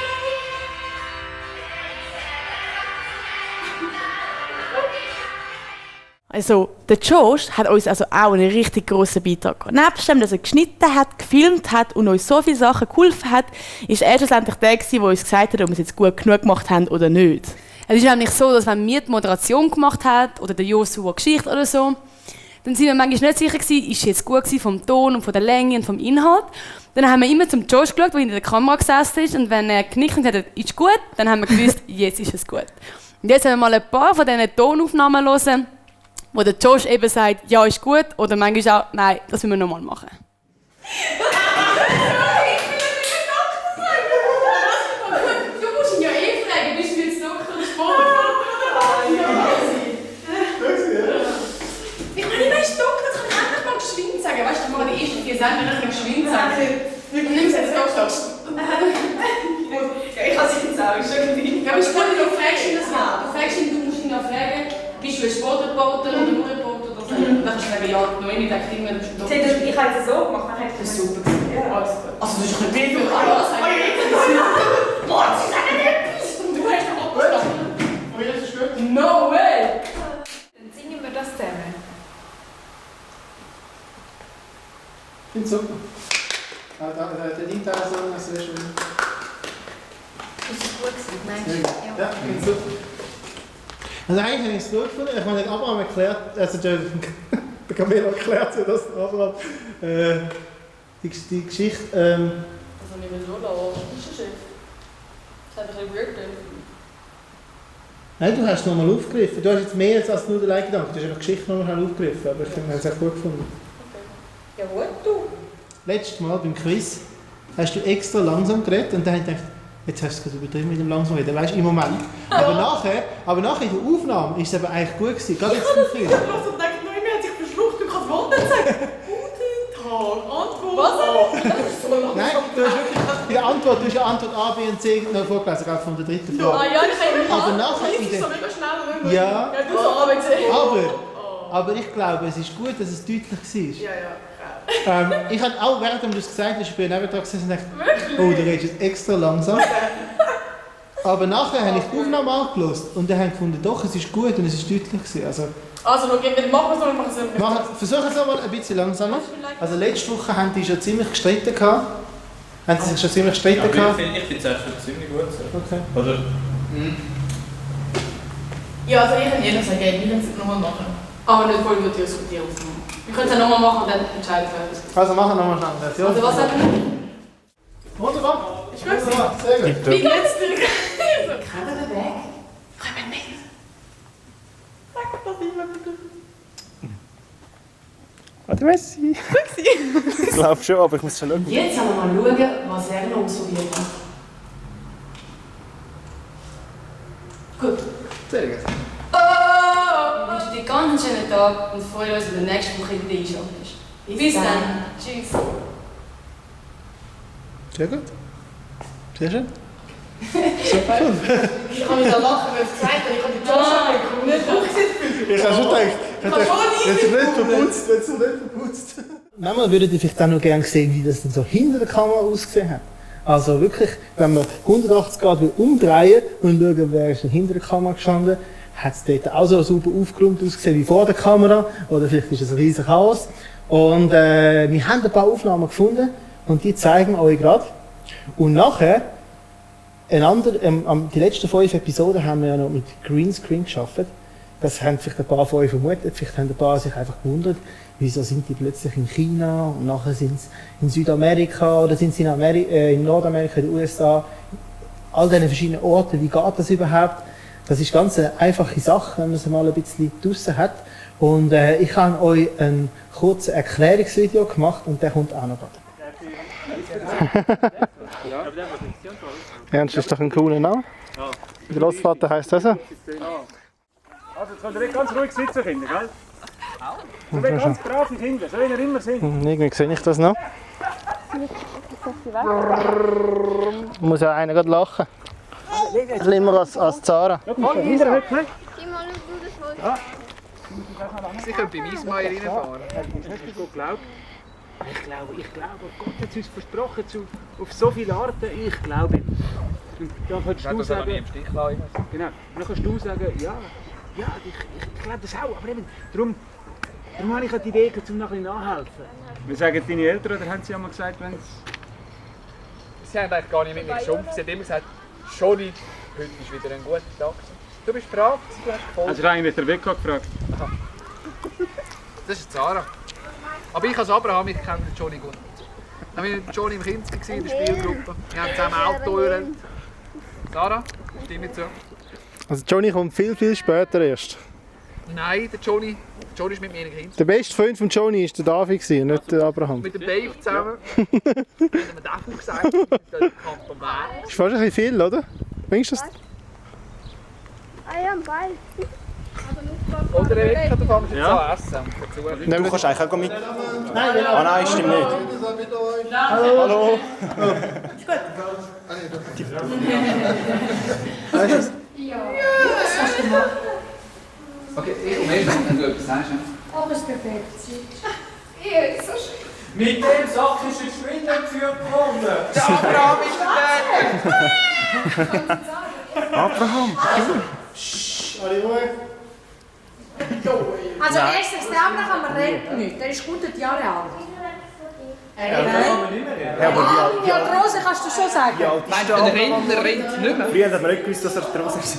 Also, der Josh hat uns also auch einen richtig grossen Beitrag gehabt. Nebst dem, dass er geschnitten hat, gefilmt hat und uns so viele Sachen geholfen hat, ist er schlussendlich der, der uns gesagt hat, ob wir es jetzt gut genug gemacht haben oder nicht. Es ist nämlich so, dass wenn wir die Moderation gemacht haben oder der Joshua Geschichte oder so, dann sind wir manchmal nicht sicher gewesen, ist es jetzt gut gewesen vom Ton und von der Länge und vom Inhalt. Dann haben wir immer zum Josh geschaut, der hinter der Kamera gesessen ist, und wenn er genickt und gesagt hat, ist gut, dann haben wir gewusst, jetzt ist es gut. Und jetzt werden wir mal ein paar von diesen Tonaufnahmen hören, wo der Josh eben sagt, ja, ist gut, oder manchmal auch, nein, das müssen wir nochmal machen. Du musst ihn ja eh fragen, bist du jetzt Doktor oder Sport? Ich meine, ich weiß Doktor, das kann ich endlich mal geschwind sagen. Weißt du, ich mache die ersten 4 Sendungen, dann kann ich geschwind sagen. Nimm es jetzt Doktor. Ja, ich kann es jetzt auch, ist schon gleich. Ja, aber ich kann du fragst ihn das mal. Du fragst ihn, du musst ihn ja fragen, bist du ein Sportreporter oder ein Reporter oder so. Und dann kannst du sagen, ja, Noemi denkt immer, du bist ein Doktor. Ich habe es so gemacht, dann hätte ich es super gesehen. Ja, alles gut. Also, das ist ein bisschen viel. Alles Boah, das ist nicht etwas! Und du hast doch abgeschlagen. Aber jetzt ist gut. No way! Dann singen wir das zusammen. Ich finde es super. Der Detail ist sehr schön. Ist es gut gewesen? Nein. Ja, geht super. Also eigentlich habe ich es gut gefunden. Ich meine, Abraham erklärt, also der Camelo erklärt so, dass Abraham die Geschichte... Also nicht mehr so laut, das ist der Chef. Das hat ein bisschen weird gedacht. Nein, du hast es nochmal aufgegriffen. Du hast jetzt mehr als nur den Leitgedanken. Du hast einfach die Geschichte nochmal schnell aufgegriffen. Aber ich finde, es echt gut gefunden. Ja gut, du. Letztes Mal beim Quiz hast du extra langsam geredet und dann habe ich gedacht, jetzt hast du es gerade übertrieben mit dem langsam reden. Weißt du, im Moment. Aber nachher in der Aufnahme ist es aber eigentlich gut gewesen. Gerade jetzt im Quiz. Ich habe so gedacht, Noemi hat sich verschluckt und kann das Wort nicht sagen. Guten Tag, Antwort. Was? Das ist so langsam. Nein, du hast wirklich in der Antwort, du hast ja Antwort A, B und C noch vorgelesen, gerade von der dritten Frage. Ah ja, ich habe immer aber nachher in der... so mega schnell. Ja, Ja, du so A, B, C. aber ich glaube, es ist gut, dass es deutlich war. Ja, ja. Ich habe auch, während du das gesagt hast, ich bin neben dran gesessen und dachte, oh, du redest jetzt extra langsam. Aber nachher habe ich die Aufnahme angehört und dann habe ich gefunden, doch, es ist gut und es ist deutlich gewesen. Also, machen wir es oder machen wir es nicht? Versuchen es mal ein bisschen langsamer. Also letzte Woche haben die schon ziemlich gestritten gehabt. Haben sie sich schon ziemlich gestritten gehabt? Ich finde es echt schon ziemlich gut so. Okay. Oder? Ja, also ich kann ehrlich sagen, wir können es nochmal machen. Aber nicht voll über die diskutieren. Wir können es ja nochmal machen und dann entscheiden wir. Also machen wir nochmal schnell eine Version. Also was sagen wir? Wunderbar. Ich weiß nicht. Sehr gut. Wie geht's dir? Kann er weg? Komm mit. Sag das immer bitte. Warte, Messi. Ich glaube schon, aber ich muss schon schauen. Jetzt haben wir mal schauen, was er noch ausprobiert hat. Gut. Sehr gut. Wir wünschen dir ganz einen schönen Tag und freuen uns, wenn du nächste Woche wieder einschaltest. Bis dann. Tschüss. Sehr gut. Sehr schön. Super. Ich kann mich da lachen, weil es gesagt hat, ich habe die Job nicht. Ich habe schon gedacht, wenn es nicht verputzt. Manchmal würde ich vielleicht auch noch gerne sehen, wie das denn so hinter der Kamera ausgesehen hat. Also wirklich, wenn wir 180 Grad umdrehen und schauen, wer ist denn hinter der Kamera gestanden, hat es dort auch so super aufgeräumt ausgesehen wie vor der Kamera. Oder vielleicht ist es ein riesiges Chaos. Und wir haben ein paar Aufnahmen gefunden und die zeigen wir euch gerade. Und nachher, die letzten 5 Episoden haben wir ja noch mit Greenscreen gearbeitet. Das haben vielleicht ein paar von euch vermutet, vielleicht haben ein paar sich einfach gewundert, wieso sind die plötzlich in China und nachher sind sie in Südamerika oder sind sie in Nordamerika, in den USA, all diesen verschiedenen Orten, wie geht das überhaupt? Das ist ganz eine einfache Sache, wenn man sie mal ein bisschen draussen hat. Und ich habe euch ein kurzes Erklärungsvideo gemacht und der kommt auch noch gerade. Ernst ist doch ein cooler Name. Der Großvater heisst das so. Also jetzt könnt ihr ganz ruhig sitzen, Kinder, gell? So wie ganz brave Kinder, so wie ihr immer sind. Irgendwie sehe ich das noch. Muss ja einer gerade lachen. Schlimmer als Zara. Hinterher, ne? Ja. Sie können bei Wiesmeier reinfahren. Hast du gut geglaubt? Ich glaube, Gott hat es uns versprochen, auf so viele Arten, ich glaube. Und dann kannst du sagen, genau, dann kannst du sagen, ja, ich glaube das auch, aber eben, darum habe ich die Idee, um noch ein bisschen nachhelfen. Wir sagen deine Eltern, oder haben sie ja mal gesagt, wenn es... Sie haben eigentlich gar nicht mit mir geschumpft, sie haben immer gesagt, Johnny, heute ist wieder ein guter Tag. Du bist brav, du hast gefolgt. Hast du eigentlich den Weg gefragt? Aha. Das ist Sarah. Aber ich als Abraham, ich kenne Johnny gut. Wir waren mit Johnny im Kinski in der Spielgruppe. Wir haben zusammen Auto gelernt. Sarah, stimme zu. Also Johnny kommt viel, viel später erst. Nein, der Johnny ist mit mir in Kinski. Der beste Freund von Johnny war der David, nicht der Abraham. Mit dem Dave zusammen. Wir haben Dave gesagt, mit dem Kanton Bern. Das ist fast ein bisschen viel, oder? Findest du das? Ah ja, ein Ball. Oder der Weg kann davon Ja. essen. Du kannst eigentlich auch mit. Nein, Ah nein, stimmt nicht. Hallo. Hallo. Ist gut. Ja. Was hast du gemacht? Okay, ich komme erst, wenn du etwas sagst. Aber es ist perfekt. Ja, ist so schön. Mit dem Sack ist ein Schwindel geführt worden. Der Abraham ist der Abraham, Alle ruhig. Also, erstens, der Abraham rennt nicht. Der ist 100 Jahre alt. Ja, aber wie Arthrose kannst du schon sagen. Wie alt ist der Abraham? rennt nicht mehr. Früher hat man nicht gewusst, dass er Arthrose ist.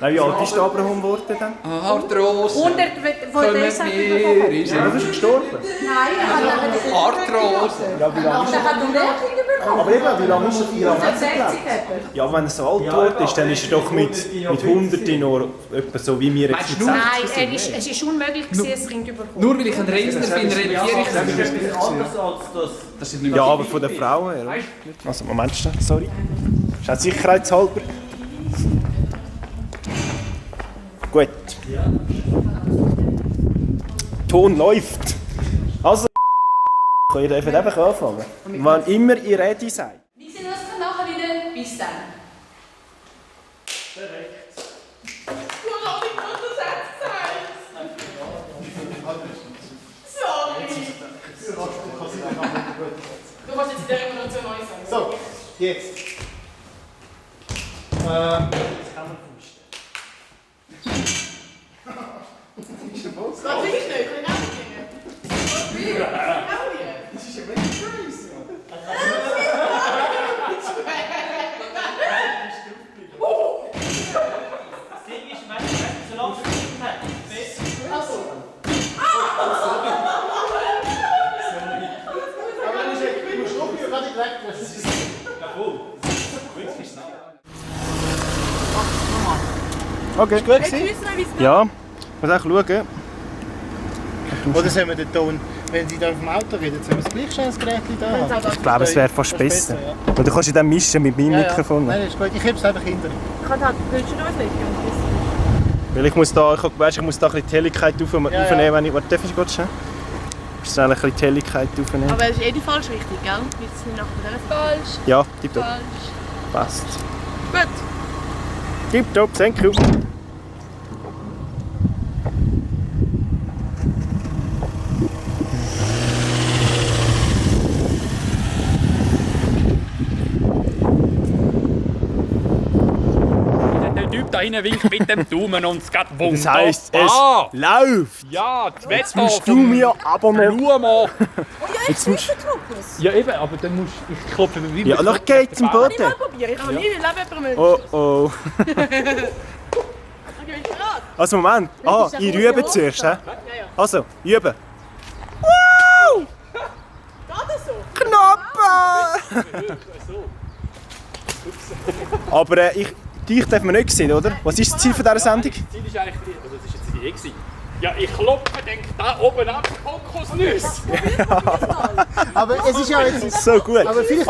Nein, wie alt ist der Abraham geworden dann? Arthrose. 100, wo der das hat bekommen. Ja, du bist gestorben. Nein, er hat aber Arthrose. Ja, wie lange ist er? hat noch mehr Kinder bekommen. Aber eben, wie lange ist er? Wie lange hat er 60 gelebt? etwa. Ja, wenn er so alt geworden ist, dann ist er doch mit 100 noch etwa so wie wir jetzt mit 60 Nein, es ist unmöglich, dass es Kind bekommen. Nur weil ich ein Rentner bin, rentiere ich das. Ja, aber von den Frauen her. Also, Moment, sorry. Ist auch sicherheitshalber. Gut. Ton läuft. Also, ihr dürft einfach anfangen. Wann immer ihr ready seid. Wir sehen uns nachher wieder. Bis dann. Perfekt. Du hast nicht nur den Satz gesagt. Sorry. Du musst jetzt in der Revolution neu sagen. So, jetzt. Jetzt kann man Das geht wirklich nicht. Ich kann auch nicht gehen. Das ist ja wirklich crazy. Das Ding ist, wenn du so lange gespielt hast, Also. Aber du musst noch nicht gerade weg. jawohl. Gut, bis nachher. Okay. Ist gut gewesen? Ja, ich muss auch schauen. Oder sollen wir den Ton, wenn Sie da auf dem Auto reden, sollen wir das Gleichstellungsgerät da haben? Ich glaube, es wäre fast besser. Ja. Weil du kannst dann mischen mit meinem Mikrofon. Nein, das ist gut. Ich heb es einfach hinter. Willst du noch was legen? Weil ich muss da, ich muss da ein bisschen die Helligkeit aufnehmen, wenn ich... Warte, darf ich kurz schnell? Ich muss ein bisschen die Helligkeit aufnehmen. Aber es ist die falsche Richtung, gell? Jetzt nicht nachher falsch. Ja, tipptopp. Passt. Gut. Tipptopp, thank you. Der Typ da hinten winkt mit dem Daumen und es geht wunderbar. Das heisst, es läuft. Ja, das Wetter. Jetzt musst du mir aber noch... Schau mal. Jetzt musst Ja eben, aber dann musst ich klopfe über Ja, noch geht's im Boden. Ich mal probieren. Ich habe nie im Leben jemanden Oh oh. Also Moment. Ah, ich übe zuerst. He? Also, üben. Wow! Geht das so? Knappe! Aber dich darf man nicht sehen, oder? Was ist das Ziel von dieser Sendung? Das Ziel ist eigentlich, also das ist jetzt die Idee. Ja, ich klopfe, denke da oben ab, Kokosnüsse. Aber es ist ja jetzt... So gut. Aber vielleicht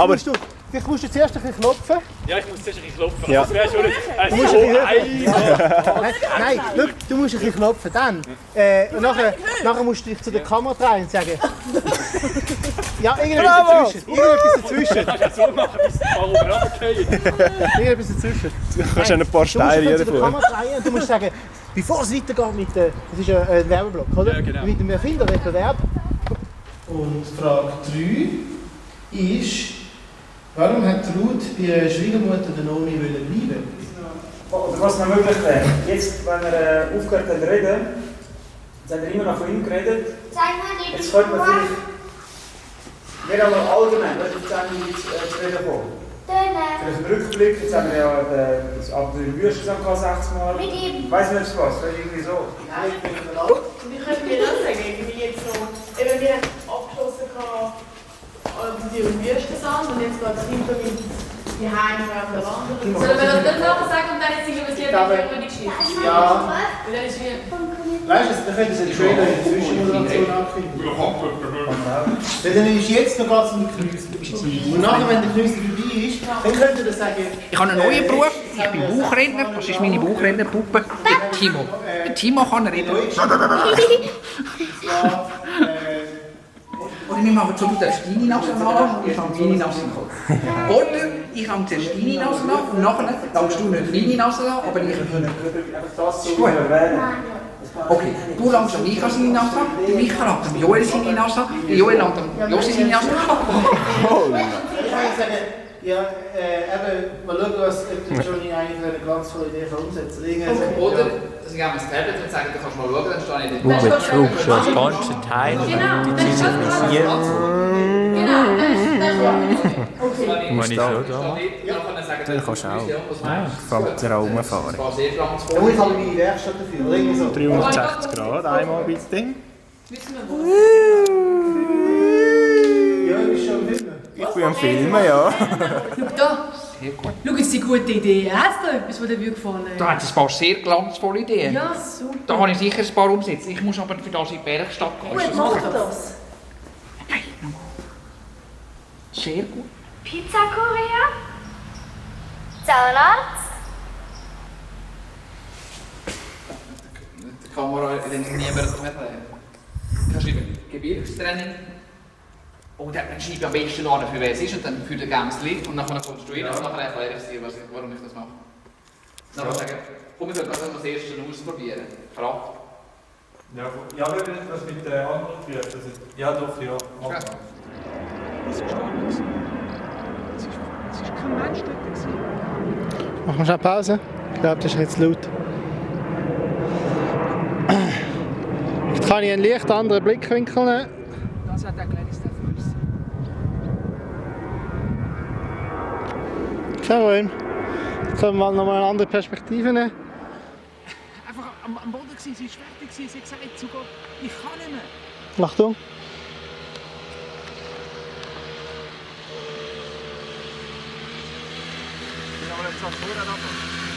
musst du zuerst ein bisschen klopfen. Ja, ich muss zuerst ein bisschen klopfen. Ja. Das wäre schon Du musst Nein, schau, du musst ein bisschen klopfen. Dann. Und nachher musst du dich zu der Kamera drehen und sagen... Ja, irgendetwas dazwischen. Irgendetwas dazwischen. Du kannst ja so machen, bis die Ball oben runterfallen. Irgendetwas dazwischen. Du kannst ein paar Steine hier davor. Du musst zu der davor. Kamera drehen und du musst sagen, bevor es weitergeht mit der... Das ist ein Werbeblock, oder? Ja, genau. Mit dem Erfinderwettbewerb. Und Frage 3 ist... Warum hat Ruth bei ihrer Schwiegermutter der Nomi bleiben? Oder was noch möglich wäre, jetzt, wenn er aufgehört hat zu reden, jetzt hat er immer noch von ihm geredet, jetzt könnte man vielleicht, nicht einmal allgemein, was jetzt zu reden kommen. Vielleicht einen Rückblick, jetzt haben wir ja das Abenteuer Wüstensack 6 Mal. Ich weiss nicht, was, vielleicht irgendwie so. Und ich könnte mir das sagen, irgendwie jetzt so, eben wir haben abgeschlossen die Wüstensand und jetzt geht es weiter mit die Heime auf der Wanderung. Sollen wir das nicht nachher sagen und dann jetzt singen wir das Lied über die Geschichte? Ja. Weil dann ist wie... Weißt du, dann könnte es einen Trailer in der Zwischenmoderation ankündigen. Weil dann ist jetzt noch ganz um die Knüsse. Und nachher, wenn der Knüsse vorbei ist, dann könnt ihr das sagen... Ich habe einen neuen Beruf, ich bin Buchredner, das ist meine Buchrednerpuppe, der Timo. Der Timo kann reden. Oder wir machen so, du darfst deine Nase haben und ich habe meine Nase haben. Oder ich habe zuerst deine Nase haben und nachher darfst du nicht meine Nase haben, aber ich habe deine. Ist gut? Okay, du langst an Micha seine Nase haben, der Micha langt an Joel seine Nase haben, der Joel langt an Josi seine Nase haben. Ich kann sagen, ja, eben, mal schauen, was Johnny eigentlich für eine glanzvolle Idee umsetzen kann. Oder sie geben das Tablet und sagen, du kannst mal schauen, dann stehe ich Du schraubst schon das ganze Teil, die synchronisieren. Und wenn ich schon da dann kannst du auch den Raum fahren. Ja, ich habe meine Werkstatt dafür, oder irgendwie so. 360 Grad, einmal ein bisschen Ding. Ja, du bist schon am Filmen. Ich bin am Filmen, ja. Da. Schau jetzt die gute Idee. Hast du etwas, was dir gefallen hat? Da hat es ein paar sehr glanzvolle Ideen. Ja, super. Da habe ich sicher ein paar umsetzen. Ich muss aber für das in die Bergstadt gehen. Gut, mach das. Sehr gut. Pizza Korea? Salat? Die Kamera rennt niemand mehr. Kannst du schreiben, Gebirgstraining. Und dann schreibe ich am besten an, für wer es ist und dann für den Gämsli. Und dann konstruieren und nachher erkläre ich dir, warum ich das mache. Dann kannst du sagen, komm, wir sollten das als erstes ausprobieren. Frage. Ja, wenn wir das mit der anderen prüfen. Ja, doch, ja. Mach mal. Es war kein Mensch dort. Machen wir schon Pause? Ich glaube, das ist jetzt laut. Jetzt kann ich einen leicht anderen Blickwinkel nehmen. Das hat ein kleines Nervös. Kein Problem. Jetzt können wir mal noch mal eine andere Perspektive nehmen. Einfach am Boden gewesen, sie war fertig, sie hat gesagt sogar, ich kann nicht mehr. Achtung.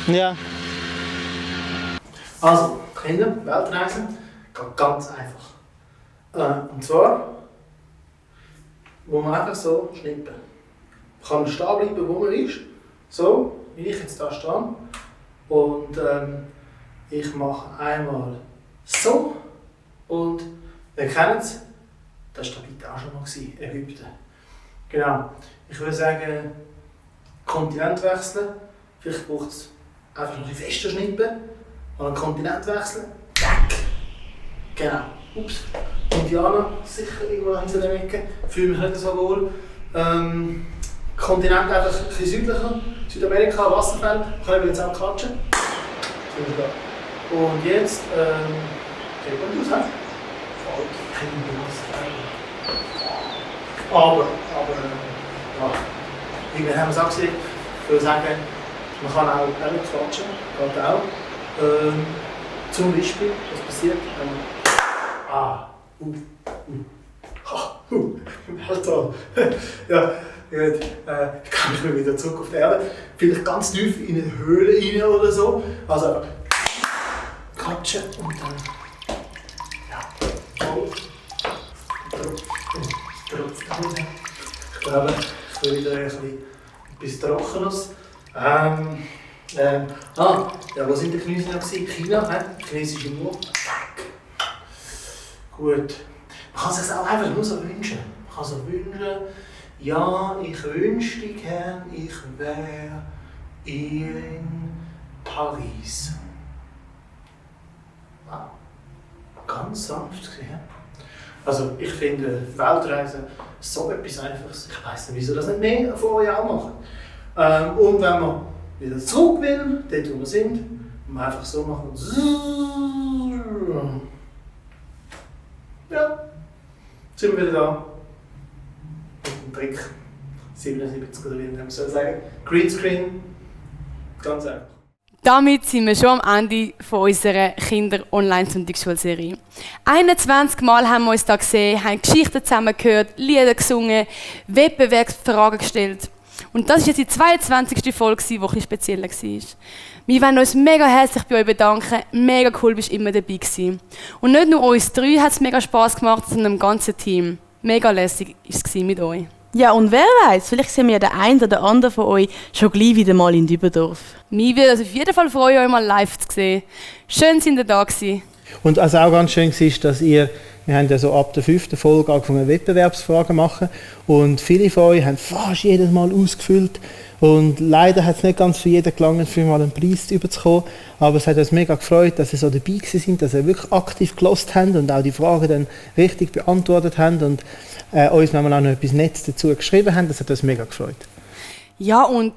Ja. Also, Kinder, Weltreisen, geht ganz einfach. Und zwar, wo man einfach so schnippen. Man kann stehen bleiben, wo man ist. So, wie ich jetzt da stehe. Und ich mache einmal so. Und ihr kennt es, das war da auch schon mal, Ägypten. Genau. Ich würde sagen, Kontinent wechseln. Vielleicht braucht es einfach noch ein bisschen fester schnippen. Und einen Kontinent wechseln. Zack! Genau. Ups. Indianer, sicher irgendwo hinter der Ecke. Fühle mich nicht so wohl. Kontinent einfach ein bisschen südlicher. Südamerika, Wasserfälle. Können wir jetzt auch klatschen. Und jetzt, geht gut aus, hä? Aber, ja. Irgendwie haben wir es auch gesehen. Ich würde sagen, man kann auch nicht klatschen, geht auch. Zum Beispiel, was passiert, Alter. Ja, gut. Ich kann mich wieder zurück auf die Erde. Vielleicht ganz tief in eine Höhle rein oder so. Also, klatschen und dann. Ja. Ich glaube, ich will wieder etwas Trockenes. Ja, wo sind die Chinesen noch? China, chinesische Uhr. Gut. Man kann es sich auch einfach nur so wünschen. Man kann so wünschen, ja, ich wünschte gern, ich wäre in Paris. Wow. Ganz sanft gesehen. Also ich finde Weltreisen so etwas Einfaches. Ich weiss nicht, wieso das nicht mehr vor Jahren machen. Und wenn man wieder zurück will, dort wo wir sind, wir einfach so machen. Ja, sind wir wieder da. Mit dem Trick 77 oder wie man soll sagen. Greenscreen, ganz einfach. Damit sind wir schon am Ende von unserer Kinder-Online-Sonntagsschulserie. 21 Mal haben wir uns da gesehen, haben Geschichten zusammen gehört, Lieder gesungen, Wettbewerbsfragen gestellt. Und das ist jetzt die 22. Folge, die etwas spezieller war. Wir wollen uns mega herzlich bei euch bedanken. Mega cool, bist du immer dabei gewesen. Und nicht nur uns drei hat es mega Spass gemacht, sondern dem ganzen Team. Mega lässig war es mit euch. Ja, und wer weiß, vielleicht sehen wir den einen oder anderen von euch schon gleich wieder mal in Dübendorf. Wir würden uns auf jeden Fall freuen, euch mal live zu sehen. Schön, sind ihr da gewesen. Und was auch ganz schön war, dass wir haben ja so ab der 5. Folge angefangen Wettbewerbsfragen zu machen und viele von euch haben fast jedes Mal ausgefüllt und leider hat es nicht ganz für jeden gelangt, für mal einen Preis überzukommen, aber es hat uns mega gefreut, dass ihr so dabei sind, dass ihr wirklich aktiv gehört habt und auch die Fragen dann richtig beantwortet habt und uns manchmal auch noch etwas Nettes dazu geschrieben haben, das hat uns mega gefreut. Ja, und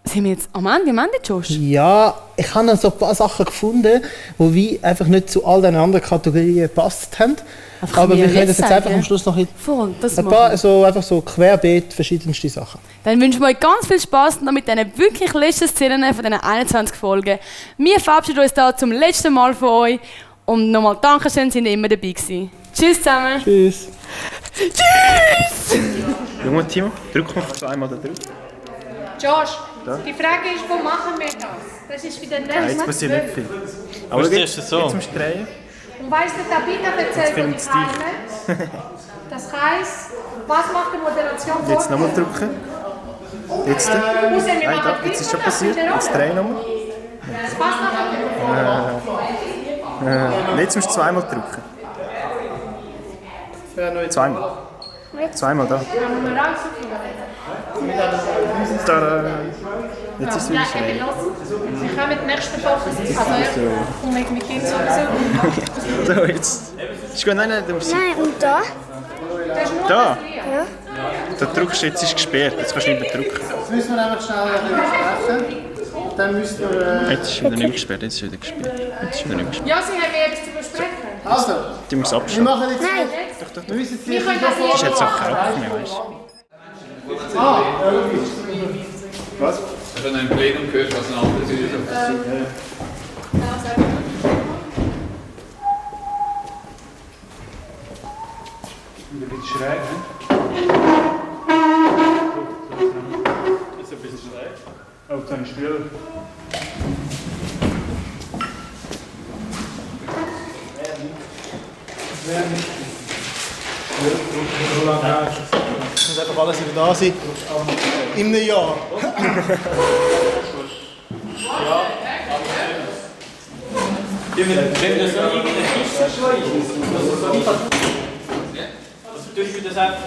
Sind wir jetzt am Ende Josh? Ja, ich habe noch so ein paar Sachen gefunden, die wie einfach nicht zu all den anderen Kategorien gepasst haben. Aber wir können das jetzt einfach am Schluss noch ein paar einfach so querbeet verschiedenste Sachen. Dann wünschen wir euch ganz viel Spaß noch mit diesen wirklich letzten Szenen von diesen 21 Folgen. Wir verabschieden uns da zum letzten Mal von euch. Und nochmal Dankeschön, sind ihr immer dabei gewesen. Tschüss zusammen. Tschüss. Tschüss. Junge Timo, drück mal zweimal da drauf. Josh, Da. die Frage ist, wo machen wir das? Das ist wieder Ja, jetzt passiert nicht viel. Aber jetzt, jetzt ist so. Jetzt musst du drehen. Und weißt du, Tabitha Jetzt erzählt von filmt's die Keime. Das heisst, was macht die Moderation Und jetzt nochmal drücken. Jetzt. Muss ja nicht Nein, machen, da, jetzt ist schon passiert. Jetzt dreh nochmal. Das passt nachher. Jetzt musst du zweimal drücken. Zweimal. Zweimal da. Tada. Jetzt ist es wieder schräg. Wir kommen mit der nächsten Woche. Also, und mit Kind sowieso. So, jetzt. Ist gut, nein, du musst. Nein, und da? Das ist nur Da? Ja. Da drückst du, jetzt ist es gesperrt. Jetzt kannst du nicht mehr drücken. Jetzt müssen wir einfach schnell besprechen. Dann müssen wir... Jetzt ist es wieder nicht mehr gesperrt. Jetzt ist es wieder gesperrt. Jetzt ist es wieder nicht mehr gesperrt. Ja, sie haben ja etwas zu besprechen. Also, Du musst wir abschalten. machen jetzt... Nein. Wir müssen jetzt Wir können das Das ist jetzt auch krank, weißt du. Was? Hast du noch im Plenum gehört, was ein anderes ist? Ein bisschen schräg, ne? Ist ein bisschen schräg. Oh, jetzt habe ich still. Es muss einfach alles wieder da sein. In einem Jahr. Wenn wir das so in den Tisch schreiben, also tust du das einfach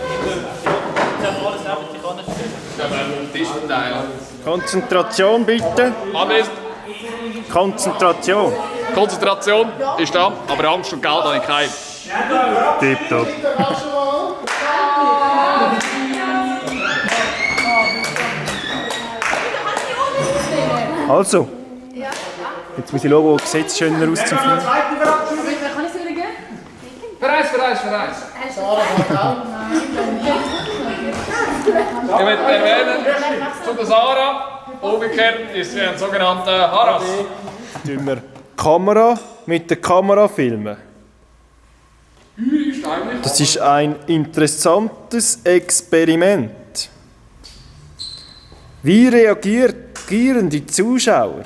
alles einfach die Kanne stellen. Ja, aber einen Tisch verteilen. Konzentration bitte. Anwesend. Konzentration. Konzentration ist da, aber Angst und Geld habe ich keine. Tipptopp. Also, jetzt muss ich schauen, wo das Gesetz schöner aus zum Film. Kann ich es wieder geben? Verreis. Ich möchte erwähnen, zu der Sarah, umgekehrt ist sie ein sogenannter Haras. Tun wir Kamera mit der Kamera filmen. Das ist ein interessantes Experiment. Wie reagieren die Zuschauer,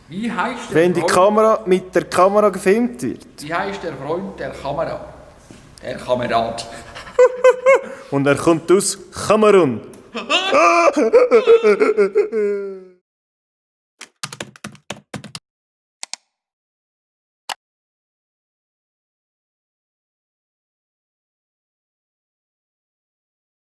Wie heißt der wenn die Freund- Kamera mit der Kamera gefilmt wird? Wie heißt der Freund der Kamera? Der Kamerad. Und er kommt aus Kamerun.